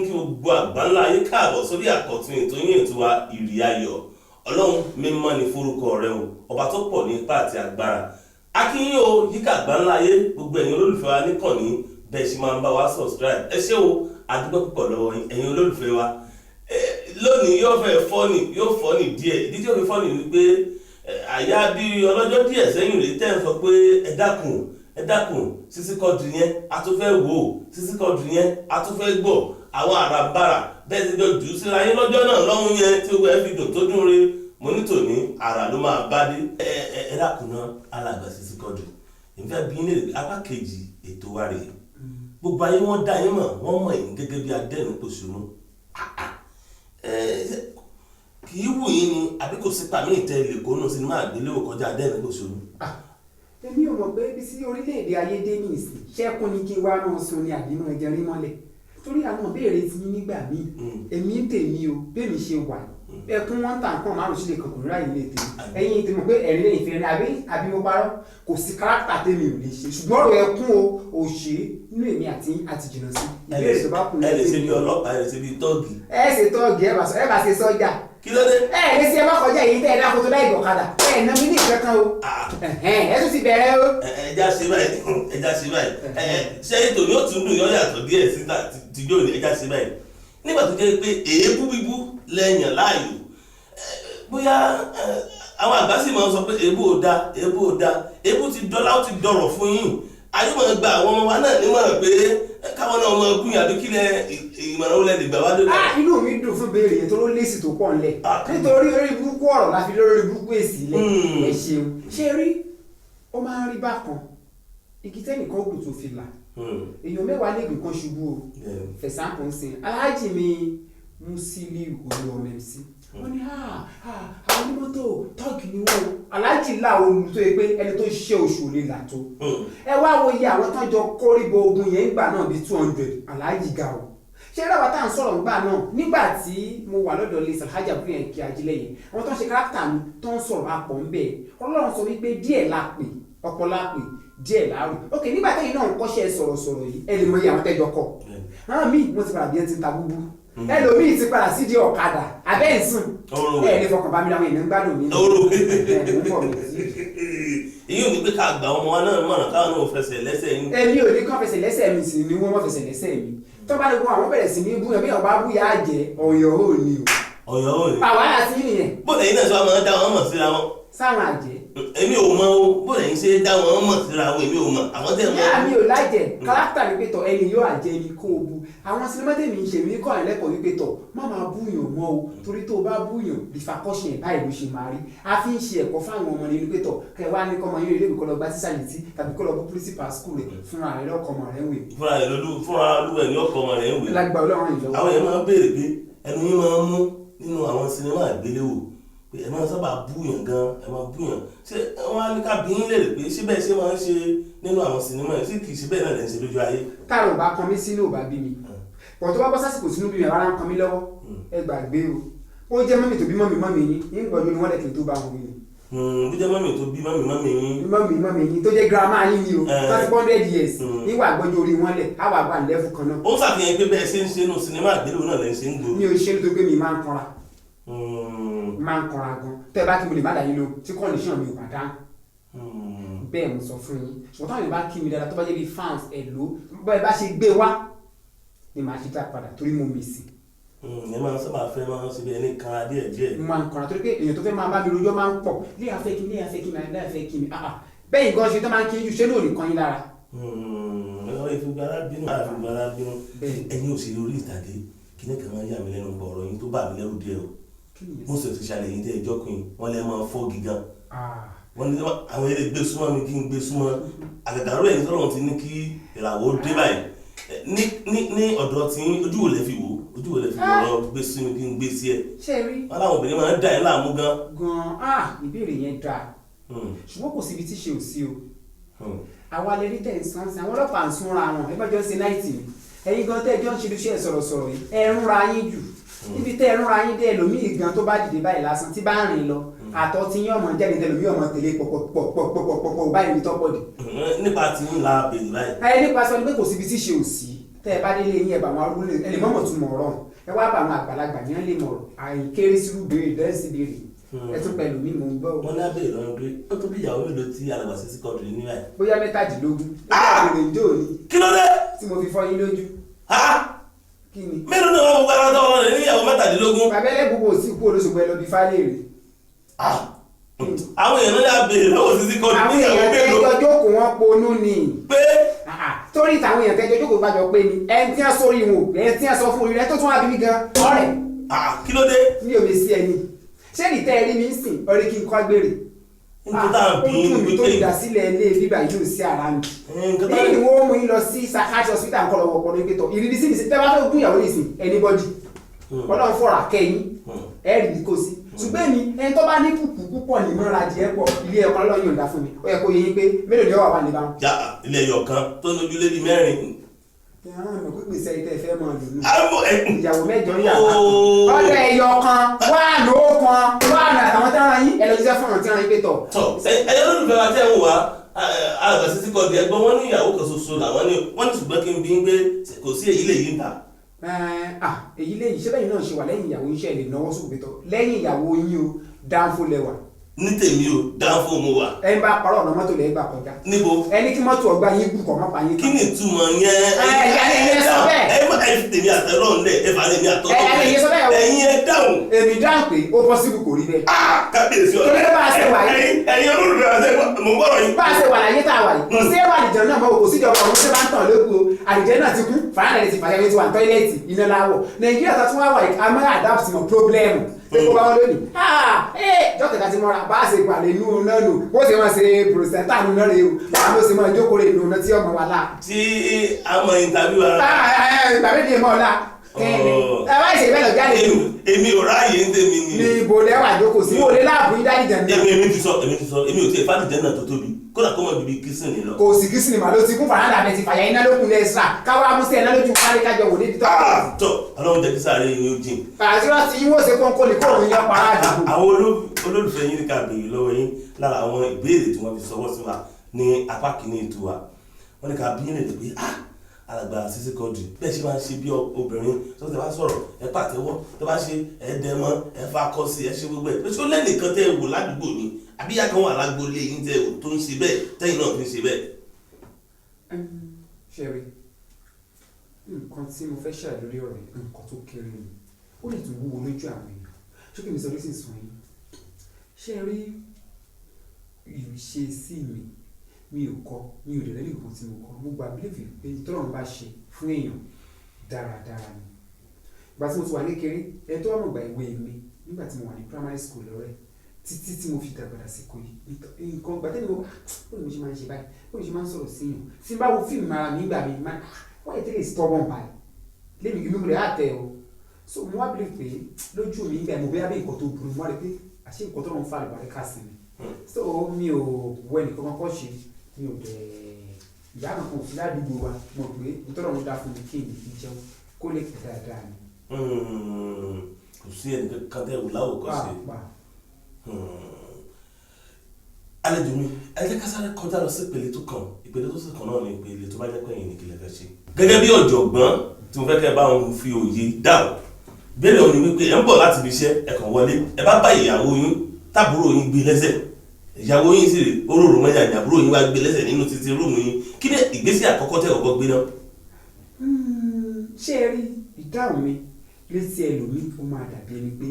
Kí gbogbo àgbáńlá ayé káàbọ̀ sórí àkọ́tún ètò yín, ètò wa, Ìrì Ayọ̀. Ọlọ́run, mímọ́ ni forúkọ rẹ o, ọba tó pọ̀ ní ipá àti agbára. A kí yín o yíká àgbáńlá ayé, gbogbo ẹ̀yin olólùfẹ́ wa níkànnì, bẹ́ẹ̀ ṣe máa ń bá wa subscribe, ẹ ṣé o, a dúpẹ́ púpọ̀ lọ́wọ́ yín, ẹ̀yin olólùfẹ́ wa. Lónìí yóò fẹ́ funny, yóò funny díẹ̀. Ìdí tí yóò fi funny ni pé àyà bí ọlọ́jọ́ díẹ̀ sẹ́yìn rèé tẹ́ ń sọ pé, "Ẹ dákun, ẹ dákun, Sisi Quadri yẹn a tún fẹ́ wò ó, Sisi Quadri yẹn a tún fẹ́ gbọ́." Àwọn àràbarà bẹ́ẹ̀ ti jọ jù ú síra yín lọ́jọ́ náà lọ́hùn yẹn tí gbogbo ẹ fi dùn tó dùn re. Mo ní tòní, àrà ló máa bá dé. Ẹ ẹ ẹ dákun náà, alàgbà Sisi Quadri, ìfẹ́ bí ní apá kejì ètò wa rèé. Gbogbo ayé wọ́n dá yín mọ̀, wọ́n mọ̀ yín gẹ́gẹ́ bí adẹ́rìn-pòṣónú. Kì í wù yín ni, àbí kò sí pàmí ìtẹ́ ilé kónú sinimá àgbéléwò kọjá adẹ́rìn-pòṣónú? Èmi ò mọ̀ pé bí sí orílẹ̀-èdè ayé dé ní ìsìn, ṣẹ́kùn ni kí wá máa sun ni àbí máa jẹrin mọ́lẹ̀, torí àwọn ìbéèrè ti yín nígbà míì. Èmi ń tèmi o, bẹ́ẹ̀mi ṣe wà, ẹkún wọn tà nǹkan márùn sílẹ̀ kan kò ní ráyè lè tèmi. Ẹ̀yin tèmi pé ẹ̀rín lẹ́yìn fẹ́rẹ́, àbí mo parọ́? Kò sí character tèmi ò lè ṣe, ṣùgbọ́n ọ̀rọ̀ ẹkún o ò ṣe nínú èmi àti jìnnà sí ìbéèrè tó bá kù. Ẹ lè ṣe bí ọlọ́pàá, ẹ lè ṣe bí tọ́ọ̀gì. Ẹ ṣe tọ́ọ̀gì, ẹ bá ṣe sọ́jà. Kí ló dé? Ẹ lè ṣe, ẹ má kọjá èyí tẹ́ ẹ dáko tó dá ìgbọ̀kadà, ẹ ná mi ní ìkankan o. Ẹ tún ti bẹ̀rẹ̀ o. Ẹ já ṣe báyìí, ẹ já ṣe báyìí. Ẹ ṣé ètò yóò tún dùn, yóò yàtọ̀ díẹ̀ sí tìjọ́ òní. Ẹ já ṣe báyìí. Nígbà tó jẹ́ pé èébú bíbú lẹ́yìn láàyò, bóyá àwọn àgbà sì máa ń sọ pé èébú ò da, èébú ò da. Èébú ti dọ́là, ó ti dọ̀rọ̀ fún yín. Ayé máa gba àwọn ọmọ wa náà nímọ̀ràn pé káwọn náà máa gún yín, àbí kílẹ̀ ìmọ̀ràn olè lè gbà wá lórí? Ah, inú mi dùn fún béèrè yẹn tó ló lésì tó pọ̀ ńlẹ̀, nítorí orí burúkú ọ̀rọ̀ la fi lórí burúkú èsì lẹ̀. Ẹ ṣeun. Ṣé rí, ó máa ń rí bákan, igi tẹ́nìkan ògùn tó fi là, èèyàn 10 lè gùn kan ṣubú o. Fẹ̀sánpọ̀ ń sìn aláàjì mi Musiliu Olúọmọ MC, wọ́n ní àwọn onímọ́tò tọ́ọ̀gì ni wọ́n o. Aláàjì là olù tó yẹ pé ẹni tó ṣiṣẹ́ oṣù ò lè là tó. Ẹ wá wo iye àwọn tán jọ kórìbọ ogun yẹn ńgbà náà, bíi 200. Aláàjì ga o. Ṣé ráwa tá à ń sọ̀rọ̀ ńgbà náà, nígbà tí mo wà lọ́dọ̀ lè sàlájà fún yẹn kí ajílẹ̀ yẹn, àwọn tó ń ṣe character mi tó ń sọ̀rọ̀ apọ̀ ń bẹ̀. Ọlọ́run sọ wípé díẹ̀ la pè, ọ̀pọ̀ la pè, díẹ̀ láàrú. Ok, nígbà tẹ́yìn náà ń kọ́ṣẹ́ sọ̀rọ̀sọ̀rọ̀ yìí, ẹ lè mọ iye àwọn tẹ́jọ kọ. Àwọn míì wọ́n ti padà bí ẹ ti ń ta búbú, ẹlòmíì ti padà sídìí ọ̀kadà abẹ́ ìsùn. Ẹ lè fọkàn bá mi, láwọn èèyàn ń gbádùn mi. Ẹ ń bọ̀ mí sí. Èyí ò ní pé ká gbà ọmọ wa náà mọ̀ràn káwọn náà fẹsẹ̀ lẹ́sẹ̀ yín? Èmi ò ní kán fẹsẹ̀ lẹ́sẹ̀ mi, sì ni wọ́n mọ̀ fẹsẹ̀ lẹ́sẹ̀ mi. Tó bá ní kó àwọn bẹ̀rẹ̀ sí ní bú yẹn, bí wọ́n bá bú yà á jẹ ọ̀yọ́ ò ní o. Ọ̀yọ́ ò ní. Àwa àti yín nìyẹn. Bóòlù ẹ̀yin náà sọ máa ń dá wọn mọ̀ síra wọn? Sáwọn àjẹ́. Èmi ò mọ̀ o. Bóòlù ẹ̀yin ṣe dá wọn mọ̀ síra wọn, èmi ò mọ̀. Àwọn tẹ̀ mọ́. Ìyá mi ò lájẹ character ni pé tọ ẹni yóò àjẹ ni kó o bu. Àwọn sinimá tèmi ń ṣe mí kọ́ ẹ̀lẹ́kọ̀ọ́ wípé tọ̀ má máa búyàn mọ́ o, torí tó o bá búyàn, repercussion ẹ̀ báyìí ló ṣe máa rí. A fi ń ṣe ẹ̀kọ́ fáwọn ọmọ nínú pé tọ̀ kẹ wá ní kọ́mọ yín ilé ìwé kọ́ lọ gba tíṣà létí, tàbí kọ́ lọ bú principal school rẹ̀, fúnra rẹ̀ lọ́kọ̀ ọmọ rẹ̀ ń wè. Fúnra rẹ̀ lolú, fúnra olúwẹ̀ ní ọkọ̀ ọmọ rẹ̀ ń wè. Lágbà Ọlọ́run ìlọ́wọ́. Àwọn èèyàn máa ń béèrè pé ẹnu yín máa ń mú nínú àwọn sinimá àgbéléwò, pé ẹ máa sábà búyàn gan, ẹ máa búyàn. Ṣé wọ́n á ní ká bí yín léèrè pé ṣé bẹ́ẹ̀ ṣe máa ń ṣe nínú àwọn sinimá yìí, sí kì í ṣe bẹ́ẹ̀ náà lẹ́ ń ṣe lójú ayé? Táàrọ̀ ò bá kan mí sínú, ò bá bí mi pọ̀, tó bá bọ́ sásìkò sínú bí mi àbára ń kan mí lọ́wọ́, ẹ gbàgbé o. Ó jẹ́ mummy tó bí mummy mummy yín ní gbọ́dọ̀ ni wọ́n lẹ̀ kí n tó bá wọn wí ni. Bí jẹ́ mummy tó bí mummy mummy yín. Mummy mummy yín tó jẹ́ grandma yín ni o, 30 years níwà gbọ́dọ̀ orí wọn lẹ̀ á wà gbà level kan náà. Ó ń ṣàfihàn pé bẹ́ẹ̀ ṣe ń ṣe nínú sinimá àgbéléwò náà lẹ́ ń ṣe ń gbòòrò. Mi ò ṣe nítorí pé mi máa ń kanra, máa ń kanra gan. Tẹ́ ẹ bá kí mo lè má dà yín lóhùn tí condition mi ò bá dáhùn. Bẹ́ẹ̀ mo sọ fún yín. Ṣùgbọ́n táwọn èèyàn bá kí mi dáadáa, tó bá jẹ́ bí fans ẹ̀ ló bẹ́ẹ̀ bá ṣe gbé wá ni màá ṣe dá padà, torí mo mèsì. Ẹ máa ń sábà fẹ́ máa ń ṣe bí ẹni kan díẹ̀ díẹ̀. Mo máa ń kanra torí pé èèyàn tó fẹ́ máa bá mi rojọ́ máa ń pọ̀. Lé afẹ́ kí mi, lé afẹ́ kí mi, lé afẹ́ kí mi. Ah ah, bẹ́ẹ̀ nǹkan ṣe tó máa ń kí jù ṣé lóòrè kan yín lára. Ẹ ìfigbára bínú, ìfigbára bínú. Ẹ̀yin òṣèré orí ìtàgé, kíní kan máa ń yà mí lẹ́nu bọ̀ ọ̀rọ̀ yín tó bà mí lẹ́rù díẹ̀ o. Mo sì ti ṣàlẹ̀ yín tẹ́ ẹjọ́ pin wọ́n lẹ́ máa fọ́ gígan. Wọ́n ní àwọn eré gbé súnmọ́ mi, kí n gbé súnmọ́ àgàgàrú ẹ̀yìn tọ́lọ́run ti ní kí ìràwọ̀ dé báyìí ní ọ̀dọ̀ tí ojú wo lẹ fi wò, ojú wo lẹ fi wò lọ gbé sí mi kí n gbé sí ẹ? Ṣé rí. Wọn láwọn obìnrin máa ń dà ẹ́ láàmú gan. Gan ah, ìbéèrè yẹn dáa, ṣùgbọ́n kò síbi tí ṣe ò sí o. Àwa lè rí tẹ̀ ń sán sí àwọn ọlọ́pàá ń súnra wọn, ẹ bá jọ ń ṣe night ni. Ẹ̀yin gan tẹ́ ẹ jọ ń ṣe iṣẹ́ sọ̀rọ̀sọ̀rọ̀ yìí, ẹ rúnra yín jù níbi tẹ́ ẹ rúnra yín dé. Ẹlòmíì gan tó bá dìde báyìí lásán tí bá ń rìn lọ, àtọ̀ tí yín ọmọ jáde, tẹlòmíì ọmọ tẹ̀lé pọ̀pọ̀pọ̀pọ̀pọ̀ báyìí ní tọ́pọ̀ dì. Nípa tí ń la bèrè báyìí. Ẹ nípa sọ ni pé kò síbi tí ṣe ò sí. Tẹ́ ẹ bá délé yín, ẹ bá àwọn arúgbó lè ẹ lè mọ̀mọ̀ tún mọ̀ ọ̀rọ̀ ẹ wá bá àwọn àgbàlagbà ní wọ́n lè mọ̀rọ̀ àìkéré sírú béèrè dẹ́sí béèrè. Ẹ tún pẹ̀lú mi, mò ń gbọ́ o. Wọ́n ní abẹ́rẹ́ lọ́rùn pé ó tó bí ìyàwó mélòó tí alàgbà Sisi Quadri ní báyìí? Bóyá 17. Ah! Béèrè ń jò ní Kí ló dé? tí mo fi fọ́ yín lójú. Ha! Kí ni? Mélòó ni wọ́n gbogbo ara tó wọn ní ìyàwó 17? Bàbá ẹlẹ́gbogbo ò sí kú olóṣogbo, ẹ lọ bí fálẹ́rì. Ah! Àwọn èèyàn náà béèrè lọ́wọ́ Sisi Quadri Àwọn ní ìyàwó èèyàn mélòó tẹ́jọ jókòó wọn ponú ni. Pé Ah, ah. Torí táwọn èèyàn tẹ́jọ jókòó bá jọ pé ni ẹni tí wọ́n sórí wọn ò pé, ẹni tí wọ́n sọ fún orí rẹ tó tún wá bí mi gan ọ̀rẹ́. Ah, kí ló dé? Mi ò lè sí ẹni ṣé ní tẹ́ ẹ rí mi ń sìn ọ̀rẹ́ kí n kọ́ gbére. Nǹkan tá à ń bí Ó dùn ní mí tó pé ìdásílẹ̀ ilé bíbá yìí ò sí ara mi. Nǹkan tá Èyí ni wọ́n mú yín lọ sí psychiatrist hospital nǹkan lọ́wọ́ ọpọlọ ìpẹ́tọ̀ ìrírí sí mi sí tẹ́ bá fẹ́ gún ìyàwó nìsín anybody, Ọlọ́run fọ̀rà kẹ́yìn ẹ rí mi kó sí. Ṣùgbọ́n èmi, ẹni tó bá ní kùkù púpọ̀ ní mọ́ra díẹ̀ pọ̀ ilé ẹ̀kọ́ Ọlọ́run yọ̀ǹda fún mi, ó yẹ kó yẹ yín pé mélòó ni ó wà wà níbà. Ya ilé ẹyọ kan tó ní ojúlé bíi mẹ́rin. Ẹ̀rọ mi kò pèsè ẹ̀ tẹ́ fẹ́ mọ́ lò nù. Àmọ́ ẹ Ìyàwó 8 ń yàrá. Ooo. Ọ̀dọ̀ ẹ̀yọ kan wà ló kan wà ní àtàwọn tí wọ́n yín ẹ lọ jíṣẹ́ fún àwọn tí wọ́n yín pé tọ̀. Tọ ẹyẹ olólùfẹ́ wa tẹ́ ń wá, alàgbà Sisi Quadri, ẹgbọ́n wọn ní ìyàwó kan ṣoṣo làwọn ní, wọ́n ní ṣùgbọ́n kí n bí ń gbé kò sí èyí lè yí ń ta. Ẹ̀ẹ́n, ah, èyí lẹ́yìn ṣé bẹ́yìn náà ṣe wà lẹ́yìn ìyàwó iṣẹ́ lè náwó sókè pé tọ̀ lẹ́yìn ìyàwó yín o, dáńfó lẹ́wà. Ní tèmi o, dáńfó mo wà. Ẹ ń bá parọ́ ọ̀nà mọ́tò lẹ́gbà kọjá. Níbo? Ẹni kí mọ́tò ọgbà yín gùn kọ́ mọ́ pa yín. Kí ni ìtumọ̀ yẹn? Ẹ, ẹ, ẹ, ẹ sọ bẹ́ẹ̀. Ẹ má ẹ fi tèmi àtẹ̀rọ̀ ńlẹ̀, ẹ fà tèmi àtọ́tọ̀. Ẹ, ẹ, ẹ sọ bẹ́ẹ̀ o. Ẹ̀yin ẹ dáhùn. Èmi dáhùn pé ó possible kò rí bẹ́ẹ̀. Ah, kábíyèsí ọ̀rẹ́. Torí bá a ṣe wà yìí. Ẹ̀yin olólùfẹ́ wa sẹ́yìn, mò ń gbọ́rọ̀ yín. Bá a ṣe wà láyé tá a wà yìí, kò sí ẹ̀rọ àlìjẹ náà mọ́ o, kò síjọba ọ̀hún tí bá ń tàn lóko o. Àlìjẹ náà ti kú fàánà lè ti fàyà ní tiwa toilet iná láwọ̀. Nàìjíríà tó tún wá wà yìí, a máa adapt mọ́ problem tó kó bá wọn lónìí. Ah, ee, jọ́kẹ̀ta ti mọ́ra bá a ṣe gbà lè nú náà nù bó ṣe máa ṣe pòròsẹ́ntà nù náà rè o, báwo ló ṣe máa jókòó rè nù náà tí ọmọ wa la. Tí a mọ interview ara. Ah, ẹ ìgbà méjì mọ́ ọ la kẹ́ni Oh. ẹ bá ṣe bẹ́ẹ̀ lọ jáde nù. Èmi ò ráàyè ń tèmi ni. Ní ibo lẹ́wà jókòó sí wọlé láàbù yín dáàdì jẹ̀ náà. Èmi ti sọ, èmi ò tiẹ̀ fàdìjẹ́ náà tó tóbi kódà kó mọ bíbí kìsìn lọ. Kò sì kí sinimá ló ti kún fàràdà bẹ ti fàyà iná lókun ní ẹsà káwá músẹ iná lójú kárí kájọ wò níbi tó. Ah, tọ Ọlọ́run jẹ́ kí sáré yín ó jìn. Fàṣírọ́ ti yín wò ṣe kónkó ní kóòrùn yọ para àdúgbò. Àwọn olólùfẹ́ yín ní ká béèrè lọ́wọ́ yín lára àwọn ìbéèrè tí wọ́n fi sọwọ́ sí wa ní apá kìíní ètò wa. Wọ́n ní ká bí yín lè pé, ah, alàgbà Sisi Quadri, bẹ́ẹ̀ ṣe máa ń ṣe bí obìnrin tó tẹ bá sọ̀rọ̀ ẹ pàtẹ́wọ́, tó bá ṣe ẹ dẹmọ ẹ fa akọ sí ẹ ṣe gbogbo ẹ pé ṣó lẹ́nìkan tẹ́ ẹ wò ládùúgbò ni àbí ìyá kan wà lágboolé yín tẹ́ ẹ wò tó ń ṣe bẹ́ẹ̀ tẹ́yìn náà fi ń ṣe bẹ́ẹ̀? Ṣẹ́rí, nǹkan tí mo fẹ́ ṣàlàyé lórí ọ̀rọ̀ yìí, nǹkan tó kéré ni, ó lè tún wúwo lójú àwọn èèyàn. Ṣé kí mi sọ lóṣìṣẹ́ sùn yín? Ṣé rí ìṣesí mi, mi ò kọ́, mi ò dẹ̀ lẹ́nu nǹkan tí mo kọ́. Mo gbà believe pé tọ́lọ́run bá ṣe fún èèyàn dáradára ni. Ìgbà tí mo ti wà ní kékeré, ẹni tó wà mọ̀ gbà ìwé mi nígbà tí mo wà ní primary school lọ́rẹ́ títí tí mo fi dàgbà dàsìkò yìí, nǹkan gbà tẹ́lẹ̀ mo bó ni mo ṣe máa ń ṣe báyìí, bó ni mo ṣe máa ń sọ̀rọ̀ sí yàn, tí n bá wo fíìmù ara mi nígbà mi máa wọ́n yẹ tẹ́lẹ̀ stubborn báyìí lémi inú mi rẹ̀ á tẹ̀ o. So mo wá believe pé lójú mi nígbà mo bóyá bí nǹkan tó burú, mo wá rí pé àṣé nǹkan tó lọ́n fa àlùbáríkà sí mi. So mi ò wọ ẹnì kankan kọ́ ṣe, mi ò dẹ̀ ìyá kankan ò sí ládùúgbò wa mo rò pé nítorí òun dá fún mi kí n lè fi jẹun kó lè pẹ́ dáadáa ni. Kò sí ẹnì kankan tẹ́ wò láwòkọ́ṣe. Pàápàá. Àlejò mi, ẹ jẹ́ ká sáré kọjá lọ sí ìpele tó kàn. Ìpele tó sì kàn náà ni ìpele tó bá jẹ́ pé ẹ̀yin ní kí lẹ fẹ́ ṣe. Gẹ́gẹ́ bí ọ̀jọ̀gbọ́n tí mo fẹ́ kẹ́ ẹ bá wọn fi òye dáhùn béèrè òní wípé ẹ ń bọ̀ láti ibi iṣẹ́, ẹ kàn wọlé, ẹ bá bá ìyàwó yín táàbúrò yín gbé lẹ́sẹ̀. Ìyàwó yín sì rè orórò mọ́jà ní àbúrò yín wá gbé lẹ́sẹ̀ nínú títí room yín. Kí ni ìgbésẹ̀ àkọ́kọ́ tẹ́ kọ́kọ́ gbé náà? Ṣé ẹ rí ìdáhùn mi létí ẹlòmíì, ó máa dàbí ẹni pé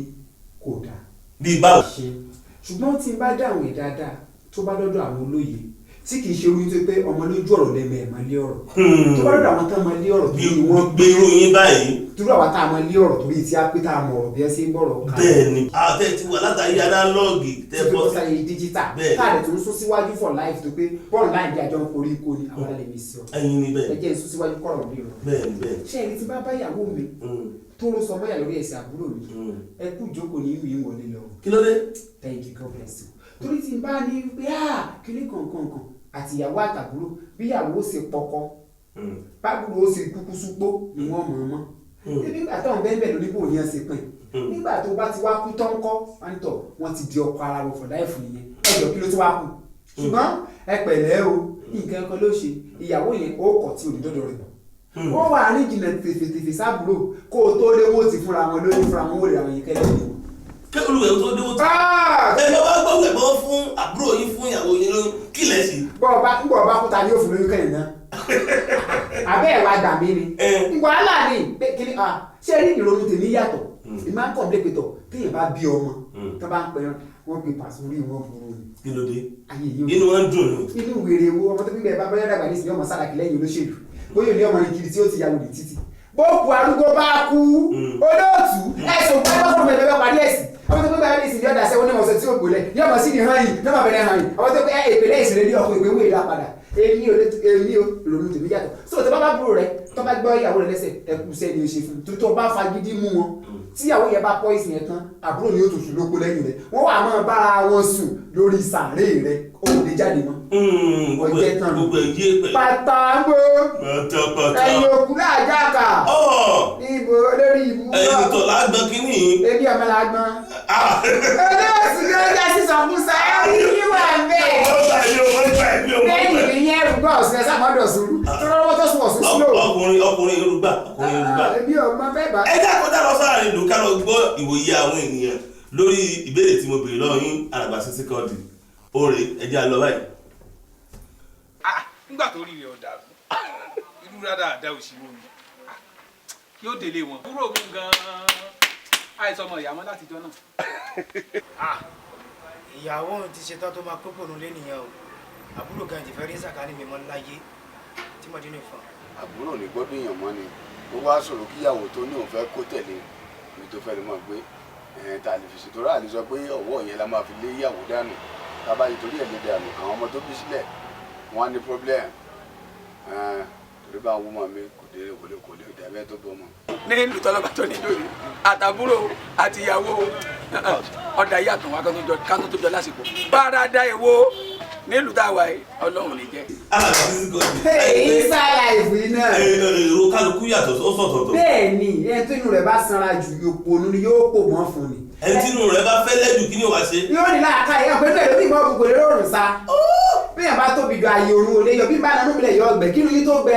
kò dáa. Bí báwo? Ṣe ṣùgbọ́n tí n bá dáhùn ẹ̀ dáadáa, tó bá dọ́dọ̀ àwọn olóye tí kì í ṣe orí tó pé ọmọ lójú ọ̀rọ̀ lẹ́mẹ̀ ẹ̀ máa lé ọ̀rọ̀, tó bá dọ́dọ̀ àwọn tán máa lé ọ̀rọ̀ bí torí wọ́n gbé irú yín báyìí. Dúró, àwa tá a máa lé ọ̀rọ̀ torí tí a pé tá a mọ̀ ọ̀rọ̀ bí ẹ ṣe ń gbọ́rọ̀ ká. Bẹ́ẹ̀ ni, àtẹ ti wà látàrí analog tẹ tí bọ́ bọ́ sí sáyé digital, Bẹ́ẹ̀. tá a lè tún sún síwájú for life, tó pé bọ́ọ̀lù láì bí àjọ ń forí kó ni àwọn alẹ́ mi sí ọ. Ẹ̀yin ni bẹ́ẹ̀. Ẹ jẹ́ ń sún síwájú kọ́rọ̀ mi rọ̀. Bẹ́ẹ̀ ni, bẹ́ẹ̀. Ṣé ẹni tí bá bá ìyàwó mi tó ló sọ mọ́yà lórí ẹsẹ̀ àbúrò mi, ẹ kú ìjókòó ní ìwé ìwọlé lọ. Kí ló dé? Thank you, God bless you. Torí tí n bá ní pé ah, kíní kankankan àti ìyàwó àtàbúrò, bí ìyàwó ó ṣe pọkọ, bábúrò ó ṣe kúkú súpó ni wọ́n mọ̀ ọ́n mọ́. Níbi nígbà táwọn bẹ́ẹ̀ bẹ́ẹ̀ lóní bò ní ẹ̀ ṣe pin, nígbà tó bá ti wá kú tán kọ́, wọ́n ní tọ̀ wọ́n ti di ọkọ ara wọn for life nìyẹn. Ẹjọ́ kí ló ti wá kú? Ṣùgbọ́n ẹ pẹ̀lẹ́ o, nǹkan kan ló ṣe ìyàwó yẹn, ó kọ̀ tí ò ní dọ́dọ̀ rẹ̀. Wọ́n wà ní jìnnà tèfètèfè sábúrò kó o tó léwó ti fúnra wọn lórí fúnra wọn wò lè àwọn yìí kẹ́lẹ́ ni. Kí olùwẹ̀ tó déwó tó. Ẹ bá wá gbọ́ ẹ̀gbọ́n fún àbúrò yín fún ìyàwó yín lóyún kí lẹ̀ ṣe. Bọ́ ọba kúta ni yóò fún lóyún kẹ́yìn náà. Abẹ́ ẹ̀ wá gbà mí ni. Wàhálà ni pé kí ni ṣé rí ìrònú tèmi yàtọ̀. Èmi máa ń kọ̀ bí pẹ̀tọ̀ téèyàn bá bí ọmọ tó bá ń pẹ́ wọ́n pe pàṣẹ orí wọn burú ni. Kí ló dé? Ayé yìí inú wọn ń dùn ní. Inú wèrè wo ọmọ tó gbígbẹ́ bá bọ́yá dàgbà nísìnyí ọmọ sàràkí lẹ́yìn olóṣèlú bóyá òní ọmọ rìn kiri tí ó ti ya wòlé títì. Bóòkù arúgbó bá kú olóòtú ẹ̀sùn pẹ́ẹ́pẹ́ bẹ́ẹ̀ parí ẹ̀sìn ọmọ tó gbígbẹ́ nísìnyí ọ̀dà sẹ́wọ́n ní ọ̀sẹ̀ tí ó gbòlẹ̀ ní ọmọ sí ni hàn yìí ní ọmọ bẹ̀rẹ̀ hàn yìí ọmọ tó gbé èpèlé ìsìnlẹ̀ ní ọkọ̀ ìpè wéè dá padà èmi ò èmi ò ronú tèmi yàtọ̀ so tó bá bá búrò rẹ tó bá gbọ́ ìyàwó rẹ lẹ́sẹ̀ ẹkú sẹ́ni o ṣe fún un tó bá fagídí mú wọn tíyàwó yẹn bá pọ́ìsì yẹn tán àbúrò ni yóò tún sùn lóko lẹ́yìn rẹ wọ́n wà máa bára wọn sùn lórí sàárè rẹ ó lè jáde mọ́. Ọjẹ́ tán gbogbo ẹ̀ yé pẹ̀lú. Pàtàkó pátápátá. Ẹ̀yin òkú láàjáka níbo lórí ibú náà. Ẹ̀yin tó lágbọ́n kínní. Ebi ọmọ làgbọ́n. Olóòtú ló ń já sísọ fún sáyẹ́rì yíwà bẹ́ẹ̀. Lẹ́yìn ìyẹn rúgbọ́ ọ̀sẹ̀ sàmọ́dọ̀ sùúrù tó lọ́wọ́ tó sùn ọ̀sùn sílò. Ọkùnrin ọkùnrin irúgbà ọkùnrin irúgbà. Ebi ọmọ fẹ́ bá. Ẹ jẹ́ àkọjá lọ sáàrin ìlú ká lọ gbọ́ ìwòye àwọn ènìyàn lórí ìbéèrè tí mo béèrè lọ́wọ́ yín alàgbà Sisi Quadri. Oore ẹ jẹ́ á lọ báyìí. Nígbà tó rí rẹ̀ ọ̀dà irú rádà òṣìwò mi yóò délé wọn. Kúrò mú gan-an àìsàn ọmọ ìyàmọ́ láti jọ náà. Ìyàwó òun ti ṣetán tó máa kókò nulẹ̀ nìyẹn o. Àbúrò gan jìfẹ́ rí sàkání mi mọ́ láyé tí mo dín ní fún. Àbúrò ní gbọ́dọ̀ èèyàn mọ́ ni ó wá sọ̀rọ̀ kíyàwó tó ní òun fẹ́ kó tẹ̀lé ibi tó fẹ́ lè mọ̀ gbé ta lè fi ṣètò ráàlì sọ pé ọwọ́ yẹn la máa fi lé ìyàwó dànù tábà yìí torí ẹ̀ lé dànù àwọn ọmọ tó bí sílẹ̀ wọ́n á ní problem torí bá àwọn ọmọ mi kò dé kò lè kò lè dàbẹ́ tó bọ́ ọmọ. Ní ìlú tọ́lọ́ba tó ní lórí àtàbúrò àtìyàwó ọ̀dà yàtọ̀ wá kátó tó jọ lásìkò bárádá èwo nílùú táwa yìí Ọlọ́run ní jẹ́. Èyí sára ìfì náà. Èrò kálukú yàtọ̀ ó sọ̀tọ̀tọ̀. Bẹ́ẹ̀ ni ẹni tó inú rẹ̀ bá sanra jù òpònú ni yóò pò mọ́ fún ni. Ẹni tí inú rẹ̀ bá fẹ́lẹ́ jù kí ni wàá ṣe. Yóò ní láàká yẹn pẹ̀lú ẹ̀rọ bí ìmọ̀ òkùnkùn lè rọrùn sa. Bí yẹn bá tóbi ju ààyè òru òde yọ bí bá nanú bilẹ̀ yọ ọgbẹ́ kí ni yín tó gbẹ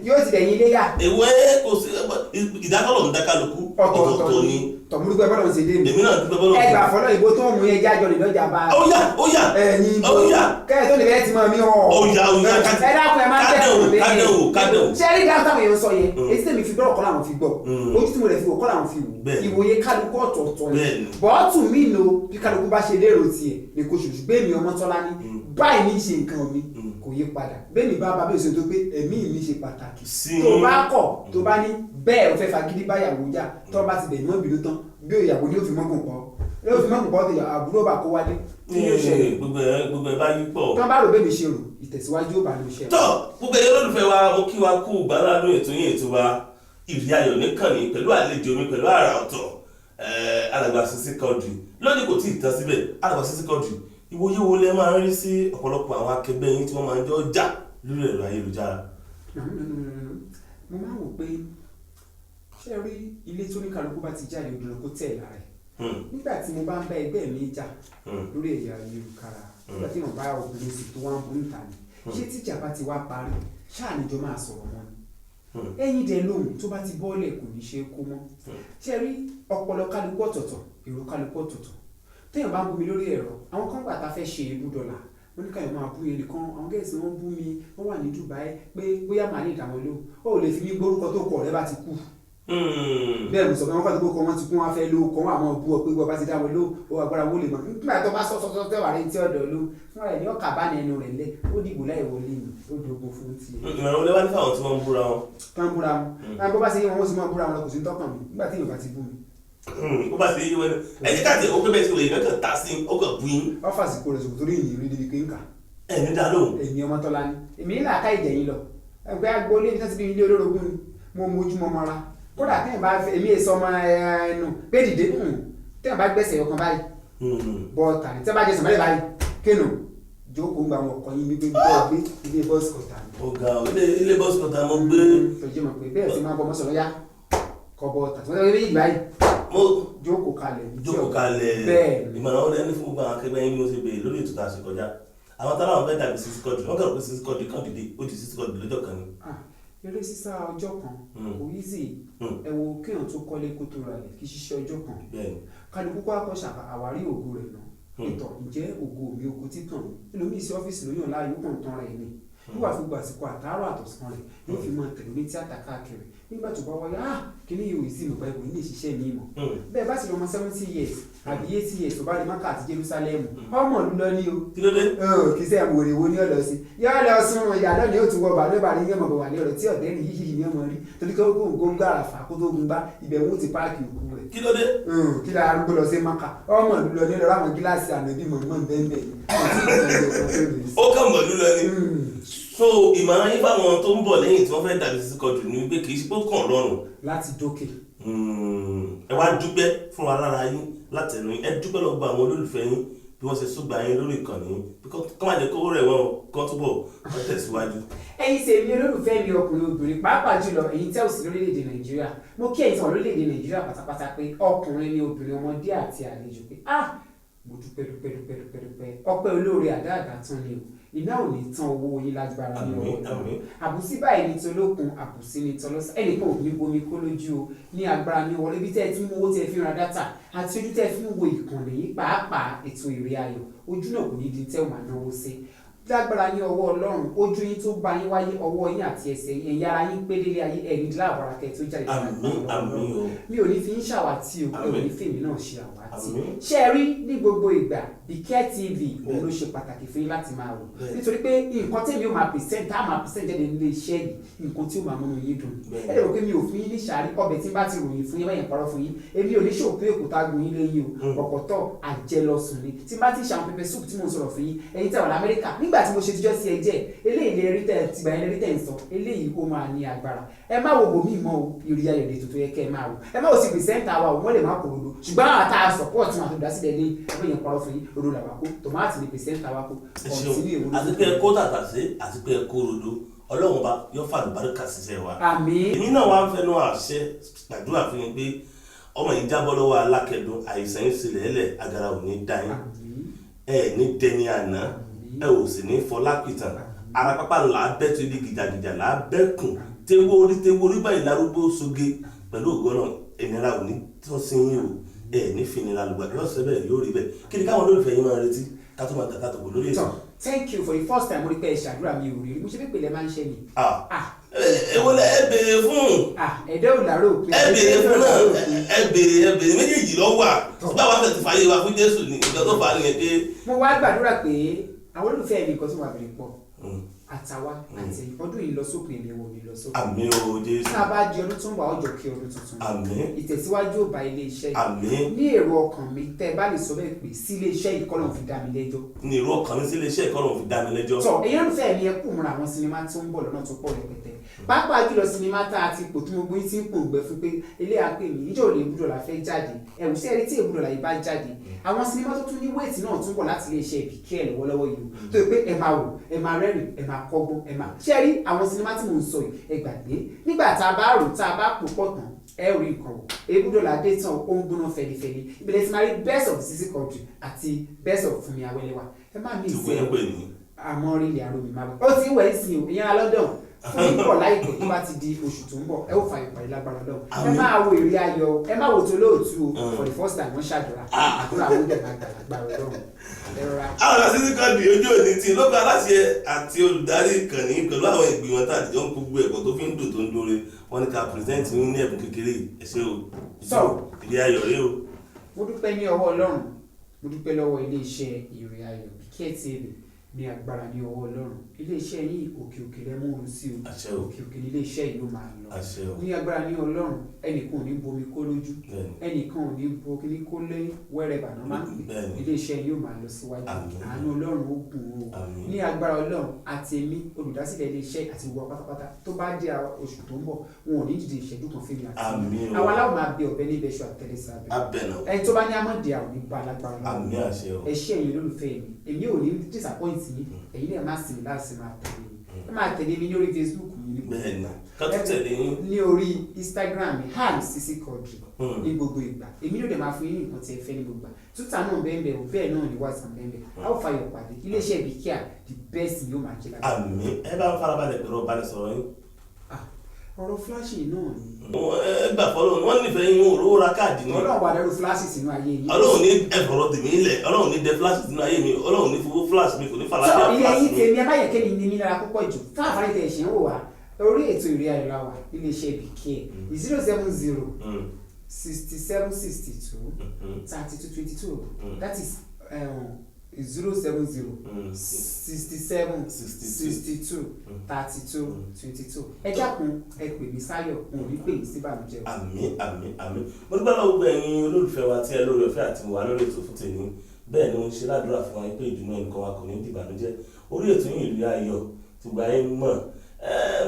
yóò ti dẹ̀yìn ilé yá. Èwe kò sí ìdákọ̀lọ̀ ń dá kálukú ọ̀tọ̀ọ̀tọ̀ ni. Tọ̀múdúgbẹ́ bọ́lọ̀ ń ṣe dé mi. Èmi náà dúpẹ́ bọ́lọ̀. Ẹgbà fọlọ́ ìbò tó ń mú yẹn jájọ lè lọ́jà bá. Ó yá ó yá. Ẹ̀yin ó yá. Kẹ́ẹ̀ tó lè bẹ́ẹ̀ ti mọ̀ mí hàn. Ó yá ó yá. Ẹ dákun ẹ máa ń tẹ̀ kádẹ́wò kádẹ́wò. Ṣé rí dáhùn táwọn èèyàn sọ yẹn? Èyí tèmi fi gbọ́rọ̀ kọ́ làwọn fi gbọ́. Ojú tí mo rẹ̀ fi wò kọ́ làwọn fi wò. Ìwòye kálukú ọ̀tọ̀ọ̀tọ̀ ni. Bọ́ọ̀tù mi lo bí kálukú bá ṣe lérò tiẹ̀ ni kò ṣòṣù gbé mi Ọmọ́tọ́lá ní báyìí ní ṣe nǹkan mi kò yí padà. Bẹ́ẹ̀ mi bá bá bẹ́ẹ̀ ṣe tó pé ẹ̀mí mi ṣe pàtàkì. Tó bá kọ̀ tó bá ní bẹ́ẹ̀ ò fẹ́ fagídí báyàwó jà tó bá ti bẹ̀ ní òbí ló tán bí ìyàwó ni ó fi mọ́gùn pọ̀ yóò fi mọ́gùn pọ̀ tó àbúrò bá kó wálé. Gbogbo ẹ bá yí pọ̀. Tán bá rò bẹ́ẹ̀ mi ṣe rò ìtẹ̀síwájú ó bá ló ṣe. Tọ́ gbogbo ẹ̀yọ́ olólùfẹ́ wa mo kí wa kú gbàládùn ètò yín ètò wa Ìrì Ayọ̀ nìkànnì pẹ̀lú àlejò mi pẹ̀lú àrà ọ̀tọ̀ alàgbà Sisi Quadri lónìí kò tí ì tán síbẹ̀. Alàgbà Sisi Quadri ìwòye wo lẹ máa ń rí sí ọ̀pọ̀lọpọ̀ àwọn akẹgbẹ́ yín tí wọ́n máa ń jọ jà lórí ẹ̀rọ ayélujára. Mo máa ń wò pé ṣé rí ilé tó ní kálukú bá ti jáde obìnrin kó tẹ̀ lára ẹ̀ nígbà tí mo bá ń bá ẹgbẹ́ mi jà lórí ẹ̀yà ayélujára nígbà tí mo bá obìnrin sì tó wá ń bú níta ni ṣé tíjà bá ti wá parí ṣáà níjọ máa sọ̀rọ̀ mọ́ ni ẹ̀yin dẹ̀ lóhùn tó bá ti bọ́ọ̀lẹ̀ kò ní ṣe é kó mọ́. Ṣé rí ọpọlọ kálukú ọ̀tọ̀ọ̀tọ̀ èrò kálukú ọ̀tọ̀ọ̀tọ̀ téèyàn bá ń bú mi lórí ẹ̀rọ àwọn kan gbà tá a fẹ́ ṣe ebú dọ́là wọ́n ní káyọ̀ máa bú yẹn nìkan àwọn gẹ̀ẹ́sì wọ́n bú mi wọ́n wà ní Dubai pé bóyá màá lè dà wọ́n lóhùn ó lè fi mí gbórúkọ tó kọ ọ̀rẹ́ bá ti kú. Bẹ́ẹ̀ mo sọ pé wọ́n kọ́ tó kọ́ wọ́n ti kún wọn fẹ́ ló kọ́ wọn àmọ́ bú ọ pé wọ́n bá ti dá wọn ló ó agbára wọn lè mọ̀ nígbà tó bá sọ́sọ́ tó tẹ́wà rẹ̀ tí ọ̀dọ̀ ló fúnra ẹ̀ ní ọkà bá ní ẹnu rẹ̀ lẹ̀ ó dìbò láì wọlé mi ó dogun fún tiẹ̀. Ìmọ̀ràn wọlé wá ní fáwọn tí wọ́n ń búra wọn. Tán búra wọn náà bó bá ṣe yé wọn ó sì máa búra wọn lọ kò sí tọkàn mi nígbà tí èèyàn bá ti bú mi. Ó bá ṣe yé wọn ẹ jẹ́ káàtì ó pé bẹ́ẹ̀ sí wòye kankan ta sí ó kàn bú yín. Wọ́n fàsìkò rẹ̀ sòkò torí ìyìn rí débi pé ń kà. Ẹ̀mí dá lóhùn. Èmi Ọmọ́tọ́lá ni èmi ní làákà ìjẹ̀yìn lọ ẹgbẹ́ agboolé ibi tí wọ́n ti bí ilé olórogún ni mo mojú mọ́ mọ́ra kódà téèyàn bá fẹ́ èmi èso ọmọ ẹnu pé dìde téèyàn bá gbẹ̀sẹ̀ ọkàn báyìí bọ́ọ̀tà ni tí wọ́n bá jẹ sọ̀mọ́lẹ̀ báyìí kéènù jókòó ń gba àwọn ọkọ̀ yín gbígbé bọ́ọ̀ gbé ilé bọ́ọ̀sì kọ̀tà ni. Ọ̀gá ilé bọ́ọ̀sì kọ̀tà mo gbé. Tọ́jú mọ̀ pé bẹ́ẹ̀ sì máa bọ́ mọ́sọ̀rọ̀ yá kọ́ bọ́ọ̀tà tí wọ́n tẹ́lẹ̀ méjì báyìí jókòó kalẹ̀. Jókòó kalẹ̀ ìmọ̀ràn ó lẹ́ni fún gbogbo àwọn akẹgbẹ́ yín bí wọ́n ṣe béèrè lórí ètò tá a ṣe kọjá àwọn táwọn fẹ́ dàbí Sisi Quadri wọ́n kàn pé Sisi Quadri kàn dìde ó di Sisi Quadri lọ́jọ́ kan ni. Eré sísá ọjọ́ kan kò easy. Ẹ wo kéèyàn tó kọ́lé kó tó ralẹ̀ kí ṣiṣẹ́ ọjọ́ kan, kálukú kó akọ́ṣà àwárí ògo rẹ̀ náà. Ìtọ̀ ǹjẹ́ ògo mi, ògo títàn mi. Ẹlòmíì sí ọ́fíìsì lóyún láàyò kàn tán rẹ̀ ni nígbà tó gba àsìkò àtàárọ̀ àtọ̀sán rẹ̀ yóò fi máa tẹ̀lé ní tíátà káàkiri. Nígbà tó bá wáyé, ah, kíní yóò sí ìmọ̀ báyìí, kò ní lè ṣiṣẹ́ mi mọ̀. Bẹ́ẹ̀ bá sì lọ́mọ 70 years àbí 80 years tó bá rí Mákà àti Jerusalem, ọmọ ìlú lọ ní o. Kí ló dé? Kì í sẹ́ wèrè wo ní ọ̀lọ́ sí yóò lọ sún ìyá náà ni ó tún wọ bàálù bàálù ní ọmọ bọ̀ wà ní ọ̀rọ̀ tí ọ̀dẹ́ ní yíyí ní ọmọ rí torí kí ó kó ń gbàrà fà kó tó gun bá ibẹ̀ wọ́n ti páàkì òkú rẹ̀. Kí ló dé? Kí la arúgbó lọ sí Mákà? Ọmọ ìlú lọ ní ọ̀rọ̀ àwọn gíláàsì ànábì mọ̀ọ́mọ̀ bẹ́ẹ̀ bẹ́ẹ̀. Ó kàn mọ̀ lúlọ ni. So ìmọ̀ràn yín fáwọn tó ń bọ̀ lẹ́yìn tí wọ́n fẹ́ dàbí Sisi Quadri ni wípé kì í ṣe pé ó kàn rọrùn láti dókè. Ẹ wá dúpẹ́ fún wa lára yín látẹnu yín. Ẹ dúpẹ́ lọ́gbọ́ àwọn olólùfẹ́ yín bí wọ́n ṣe súgbà yín lórí ìkànnì yín, bí kọ́ má jẹ́ kó rẹ̀ wọ́n o, kọ́ túbọ̀ wọ́n tẹ̀síwájú. Ẹ̀yin tèmi, olólùfẹ́ mi, ọkùnrin, obìnrin, pàápàá jùlọ ẹ̀yin tẹ́ ò sí lórílẹ̀‐èdè Nàìjíríà, mo kí ẹ̀yin tí wà lórílẹ̀‐èdè Nàìjíríà pátápátá pé ọkùnrin ni obìnrin, ọmọdé àti àlejò, pé ah, mo dúpẹ́ dúpẹ́ dúpẹ́ dúpẹ́ dúpẹ́. Ọpẹ́ olóore àdáàdá tán ni o. Iná ò ní tán owó yín lágbára ní ọwọ́ Àmín. Ọlọ́run. Àbùsí báyìí ní tolókun, àbùsí ní tọlọ́sà, ẹnìkan ò ní bomi kó lójú o ní agbára ní ọwọ́. Ibi tẹ́ ẹ ti ń mú owó tẹ́ ẹ fi ń ra data àti ojú tẹ́ ẹ fi ń wo ìkànnì yìí, pàápàá ètò Ìrè Ayọ̀, ojú náà kò ní di tẹ́ ò máa náwó sí lágbára ní ọwọ́ Ọlọ́run. Ojú yín tó bá yín wáyé, ọwọ́ yín àti ẹsẹ̀ yín, ẹ̀yà ara yín pé délé ayé, ẹ̀ní láàbọ̀ra kẹ́ tó jáde. Àmín, àmín o. Mi ò ní fi ń ṣàwátì o, ẹ ò ní Àmín. fèmí náà ṣe àwátì. Àmín. Ṣé ẹ rí, ní gbogbo ìgbà, Bikẹ́ TV òun ló ṣe pàtàkì fún yín láti máa wò, nítorí pé nǹkan tèmi ó máa present, tá a máa present jáde nílé iṣẹ́ yìí, nǹkan tí ó máa múnú yín dùn. Ẹ lè rò pé mi ò fún yín ní sàárì ọbẹ̀ tí n bá ti ròyìn fún yín báyẹn parọ́ fún yín. Èmi ò ní ṣòkú èkó tá a gun yín léyìn o, ọ̀pọ̀tọ̀ àjẹlọsùn ni. Tí n bá ti ṣe àwọn pepper soup tí mo ń sọ̀rọ̀ fún yín, ẹ̀yin tẹ́ wà lamẹ́ríkà nígbà tí mo ṣe tíjọ́ sí ẹjẹ́ eléyìí lè rí tẹ̀ tìgbà yẹn lè rí tẹ̀ ń sọ eléyìí, ó máa ní agbára. Ẹ má wo bòmí mọ́ o, Ìrì Ayọ̀ lè tó yẹ kẹ́ ẹ máa wò. Ẹ má wo sí presenter wa o, wọ́n lè má kó rodo, ṣùgbọ́n àwọn tá a support wọn àti olùdásílẹ̀ lé ẹgbẹ́ yẹn parọ́ fún yín, rodo làwà kó, tòmátì ni presenter wa kó. Ẹ ṣeun. Continue èwo ló Àti pé ẹ kó tàtàṣé àti pé ẹ kó rodo, Ọlọ́run bá yọ fàlùbáríkà ṣiṣẹ́ wa. Àmín. Èmi náà wá ń fẹnu àṣẹ gbàdúrà fún yín pé ọmọ yìí jábọ́ lọ́wọ́ alákẹ́dùn, àìsàn yín sílẹ̀ ẹlẹ̀, agara ò ní dá yín, ẹ ní dẹni àná, ẹ ò sì ní fọlápìtàn. Ara pápá là á bẹ́ tó ibi gìjàgìjà là á bẹ́kùn tewó orí tewó orí báyìí lárúgbó soge. Pẹ̀lú ògo náà, ìnira ò ní tọ́ sí yín o, ẹ ní finira lùgbà lọ́sẹ̀ bẹ́ẹ̀ yóò rí bẹ́ẹ̀. Kí ni káwọn olólùfẹ́ yín máa retí ká tó máa tàkà tòkò lórí ètò? Tọ́, thank you. For the first time, mo rí pé ẹ ṣàdúrà, mi ò rí rí. Mo ṣe pé pèlè máa ń ṣe ni. Ah, ah. Èwo lẹ ẹ béèrè fún? Ah, ẹ̀dẹ́ ò lárò pé Ẹ béèrè fún náà, ẹ béèrè, ẹ béèrè, méjèèjì ló wà. Ṣùgbọ́n àwọn afẹ́ ti fàyè wa fún Jésù ní ìjọ tó fà á nìyẹn pé. Mo wá gbàdúrà pé àwọn olólùfẹ́ mi, nǹkan tí wọ́n bèrè pọ̀, àtàwa àti ọdún yìí lọ sópin, èmi wò ní lọ sópin. Àmín o Jésù. Tá a bá di ọdún tó ń bọ̀, ọjọ́ kí ọdún tuntun. Àmín. Ìtẹ̀síwájú ò bá ilé iṣẹ́ yìí. Àmín. Ní èrò ọkàn mi, tẹ́ ẹ bá lè sọ bẹ́ẹ̀ pé sí ilé iṣẹ́ yìí kọ́ ló ń fi dá mi lẹ́jọ́. Ní èrò ọkàn mi, sí iléeṣẹ́ ìkọlọ̀ fi dá mi lẹ́jọ́. Tọ, èyí olùfẹ́ mi, ẹ kú múra àwọn sinimá tó ń bọ̀ lọ́nà tó pọ̀ rẹpẹtẹ, pàápàá jùlọ sinimá tá a ti pò tí gbogbo yín ti ń pòǹgbẹ fún pé ilé àpè mí níjọ́ òní Èbúdọ̀là fẹ́ jáde. Ẹ̀wù sí ẹ̀rí tí Èbúdọ̀là yìí bá jáde, àwọn sinimá tó tún ní wéètì náà tún bọ̀ láti iléeṣẹ́ Ìbíkẹ́ lọ́wọ́lọ́wọ́ yìí o, tó yẹ pé ẹ máa wò, ẹ máa rẹ́rìn, ẹ máa kọ́gbọ́n, ẹ máa ṣé rí àwọn sinimá tí mò ń sọ yìí. Ẹ gbàgbé nígbà tá a bá rò, tá a bá pò pọ̀ tán, ẹ rí nǹkan wò. Èbúdọ̀là dé tán, ó ń gbóná fẹlifẹli. Ìbílẹ̀ tí máa rí best of Sisi Quadri àti best of Fúnmi Awẹ́lẹ́wà, ẹ má mí Tí ìsẹ́. wọ́n ń pè ní. Àmọ́ rí ilẹ̀ àròmí máa bọ̀, ó ti ń wẹ̀ sí o. Ìyẹn alọ́dọ̀ fún ìbọ̀ láìpẹ́, tó bá ti di oṣù tó ń bọ̀, ẹ ó fa ìpàdé lágbára Ọlọ́run. Ẹ Àmín. máa wo Ìrì Ayọ̀ o, ẹ má wo tolóòtú o. For the first time, wọ́n ṣàdúrà, àdúrà àwọn oúnjẹ máa gbà lágbára Ọlọ́run. Ẹ rọra. Àwọn Sisi Quadri, ojú òní tí lóko aláṣẹ àti olùdarí ìkànnì pẹ̀lú àwọn ìgbìmọ̀ tá àtijọ́ ń gbogbo ẹ̀kọ́ tó fi ń dùn tó ń dóore wọn ní ká present yín ní ẹ̀bùn kékeré yìí. Ẹ ṣé o. So. Ìrì Ayọ̀ rèé o. Mo dúpẹ́ ní ọwọ́ Ọlọ́run, mo dúpẹ́ lọ́wọ́ iléeṣẹ́ Ìrì Ayọ̀ Bíkẹ́ TV. Ní agbára ní ọwọ́ Ọlọ́run, iléeṣẹ́ yìí, òkè òkè lẹ mú un sí o. Àṣẹ o. Òkè òkè ní iléeṣẹ́ yìí ó máa lọ. Àṣẹ o. Ní agbára ní Ọlọ́run, ẹnìkan ò ní bomi kó lójú, ẹnìkan ò ní bo kíní kó lé wẹ́rẹ́ bàná máa ń pè. Iléeṣẹ́ yìí ó máa lọ síwájú. Àmín. Àánú Ọlọ́run ó gùn o. Àmín. Ní agbára Ọlọ́run, àti èmi olùdásílẹ̀ iléeṣẹ́ àti gbogbo wa pátápátá, tó bá dé oṣù tó ń bọ̀, wọn ò ní dìde ìṣẹ́jú kan fún mi àti Àmín o. àwa aláwọ̀ máa bẹ ọ̀bẹ níbẹ̀ ṣọ àtẹlẹsẹ̀ abẹ. Abẹnà. Ẹni tó bá ní amọ̀dé àwọn ní bá alágbára Ọlọ́run. Àmín, àṣẹ o. Ẹ ṣé ẹ̀yin olólùfẹ́ mi, èmi ò ní disappoint yín. Ẹ̀yin náà má sinmi láti máa tẹ̀lé mi, ẹ máa tẹ̀lé mi ní orí Facebook mi ní gbogbo Bẹ́ẹ̀ni, ìgbà. ká tún tẹ̀lé yín. Ní orí Instagram mi, han Sisi Quadri, ní gbogbo ìgbà. Èmi ló dẹ̀ máa fún yín ní nǹkan tí ẹ fẹ́ ní gbogbo ìgbà. Twitter náà bẹ́ẹ̀ bẹ́ẹ̀ o, bẹ́ẹ̀ náà ní WhatsApp bẹ́ẹ̀ bẹ́ẹ̀. A ó fayọ̀ pàdé. Iléeṣẹ́ Ìbíkẹ́, the best yóò máa jẹ́ lágbára. Àmín. Ẹ bá ń farabalẹ̀ pẹ̀lú ọ̀bánisọ̀rọ̀ yín. Ah, Ọ̀rọ̀ fúláṣì náà ni. Ẹ gbà fọlọ́run, wọ́n nífẹ̀ẹ́ yín, wọn ò rówó ra káàdì ni. Ọlọ́run wà lẹ́rù fúláṣì sínú ayé yín. Ọlọ́run ní ẹ̀fọ̀rọ̀ tèmi ńlẹ̀, Ọlọ́run ní dẹ fúláṣì sínú ayé mi, Ọlọ́run ní fowó fúláṣì mi, kò ní fàlàfíà sọ ilé fúláṣì yín mi. tèmi, ẹ má yẹ kéde ní mi lára púpọ̀ jù. Fún àǹfààní tẹ̀ ṣe ń wò wá orí ètò Ìrì Ayọ̀ la wà nílé iṣẹ́ Bikẹ́, 070 67 62 32 22. That is 070 67 62 32 22. Ẹ dákun, ẹ pè mí sáyọ̀, n ò ní pè yín sí ìbànújẹ́ o. Àmín, àmín, àmín. Mo dúpẹ́ lọ́wọ́ gbogbo ẹ̀yin olólùfẹ́ wa tí ẹ lórí ọ̀fẹ́ àti wà lórí ètò fún tèmi. Bẹ́ẹ̀ ni mo ń ṣe ládùúrà fún wa pé ìdùnnú ẹnìkan wa kò ní dìbànújẹ́. Orí ètò yìí Ìrì Ayọ̀ ti gbà yín mọ̀.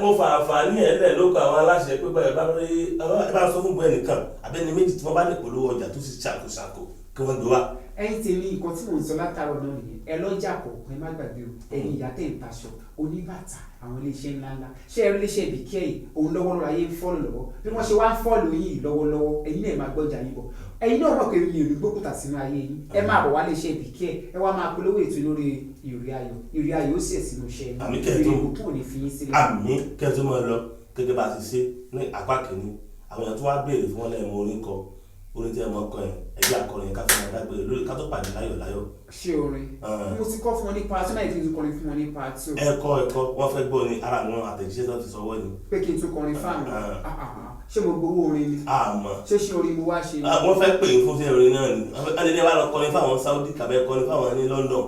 Mo fa àǹfààní ẹ̀ lẹ̀ lóko àwọn aláṣẹ pé báyọ̀ bá rí ẹ bá sọ fún bọ́ ẹnìkan abẹ́ni méjì tí wọ́n bá lè polówó ọjà tó sì ṣàkóṣàkó kí wọ́n gbé wá. Ẹ̀yin tèmi, nǹkan tí mò ń sọ látàárọ̀ náà nìyẹn. Ẹ lọ́jà kọ̀ọ̀kan, ẹ má gbàgbé o. Ẹ̀yin ìyá tẹ̀ ń taṣọ oníbàtà, àwọn iléeṣẹ́ ńláńlá, ṣé ẹ rí iléeṣẹ́ Bikẹ́ yìí, òun lọ́wọ́lọ́wọ́ ayé ń follow lọ́wọ́. Bí wọ́n ṣe wá ń follow yìí lọ́wọ́lọ́wọ́, ẹ̀yin náà máa gbọ́jà yín bọ̀. Ẹ̀yin náà mọ̀ pé mi ò ní gbókùtà sínú ayé yín. Ẹ máa bọ̀ wá iléeṣẹ́ Bikẹ́, ẹ wá máa polówó ètò lórí Ìrì Ayọ̀. Ìrì Ayọ̀ ó sì ẹ̀ sínú iṣẹ́ yín. Àmín kẹ́ ẹ tó Ìrì ìbùkún ò ní fi yín sílẹ̀. Àmín. Kẹ́ ẹ tó máa lọ, gẹ́gẹ́ bá a ti ṣe ní apá kìíní, àwọn èèyàn tó wá béèrè fún wọn lẹ́ẹ̀mọ orin kọ, orin tí ẹ mọ̀ kọ yẹn, ẹgbẹ́ akọrin yẹn, ká fi máa dágbére lórí ká tó pàdé láyọ̀ láyọ̀. Ṣé orin mo ti kọ́ fún wọn ní part two náà, kí n tún kọrin fún wọn ní part two? Ẹ̀kọ́ ẹ̀kọ́ wọ́n fẹ́ gbọ́ ni, ara àwọn àtẹ̀jíṣẹ́ tó ti sọwọ́ ni. Pé kí n tún kọrin fáwọn? Ah, ah, ah. Ṣé mo gbowó orin ni? Àmọ́ Ṣé orin mo wá ṣe ni? Wọ́n fẹ́ pè é fún sí orin náà ni. Wọ́n lè ní wàá lọ kọrin fáwọn Saudi kàbẹ́ kọrin fáwọn ní London,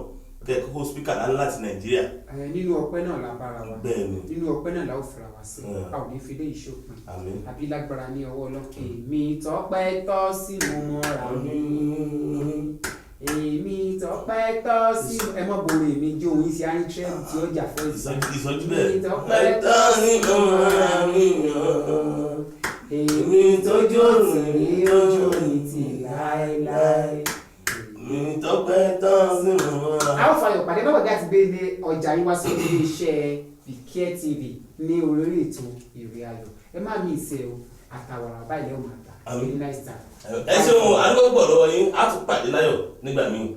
kẹ́ kókó speaker dání láti Nàìjíríà. Ẹ, nínú ọpẹ́ náà la bára wa. Bẹ́ẹ̀ ni. Nínú ọpẹ́ náà la ó fara wa sí. A ò ní fi lé ìṣòpin. Àmín. Àbí lágbára ní ọwọ́ ọlọ́kẹ́ mi tọpẹ́ tọ́ sí mo mọ́ra mi, èmi tọpẹ́ tọ́ sí. Ẹ mọ́ borí èmi jó òun sí àrítrẹ́ẹ̀dì tí ó jà fún ìsìn. Ìsọjí bẹ́ẹ̀. Èmi tọpẹ́ tọ́ sí mo mọ́ra mi, èmi tójú òtì ní ojú òní ti láéláé. Mi tọpẹ́ tọ́ sí mo mọ́ra. A ó fayọ̀ pàdé báwo láti gbé ilé ọjà yín wá sí ilé iṣẹ́ Bikẹ́ TV ní orí ètò Ìrì Ayọ̀. Ẹ má mi ìṣe o, àtàwàrà báyìí lẹ́wọ̀n àtà. Àmín. Very nice time. Ẹ ṣeun, àdúgbò gbọ́ lọ́wọ́ yín, á tún pàdé láyọ̀ nígbà míì.